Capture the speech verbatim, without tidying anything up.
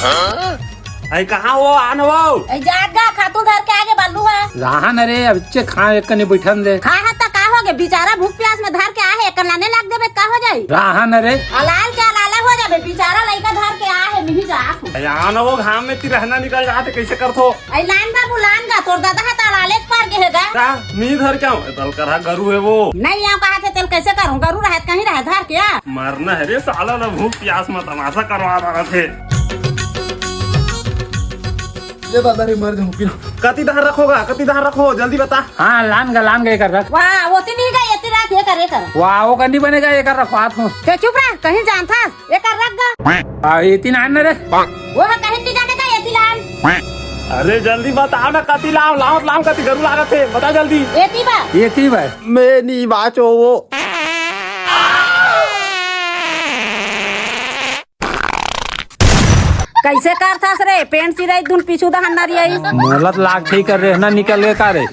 अई कहाँ हो, आन हो? ए, जात गा, खातू धर के आगे बल्लू है। रहा न रे, अब इच्चे खा एक कनी बैठन दे। खा है त का हो गे, बेचारा भूख प्यास में धर के आहे, एक लाने लाग देबे त का हो जाई? रहा न रे। अलाल के अलाले हो जाबे, बेचारा लइका धर के आहे, मिही जा आखू। अई आन हो, घाम में ती रहना निकल जाते, कैसे करथो? अई लान बाबू, लान गा, तोर दादा हा त अलाले पर गे हे गा। का? मी धर के आऊं? तल करा गरु है वो। नहीं आऊं कहा थे, तेल कैसे करूं? गरु रहे त कहीं रहे, धर के आ। मरना है रे साला, ना भूख प्यास में तमाशा करवा रहा थे। ये दादा रे, मर जाऊं, पी लो। कति दार रखोगा? कति दार रखो, जल्दी बता। हाँ, लान गा, लान गा, एकर रख। वाह, वो ती नहीं गा, ये ती रख, ये कर, ये कर। वाह, वो कंडी बनेगा, एकर रखवात हूँ। ते चुप रह, कहीं जानथा, एकर रख गा। आ, ये ती नान न रे। वो है कहीं ती जाने का, ये ती लान। अरे जल्दी बताओ ना, कति लाव, लाव, लाव, कति गरु लागत है, बता जल्दी। ये ती बा। ये ती बा। मैं नहीं बाचो वो। कैसे करथस रे? पेंट चिरई दुन पीछू दहन नरियाई। मोला त लागथे ही कर रे, ना निकल गे का रे?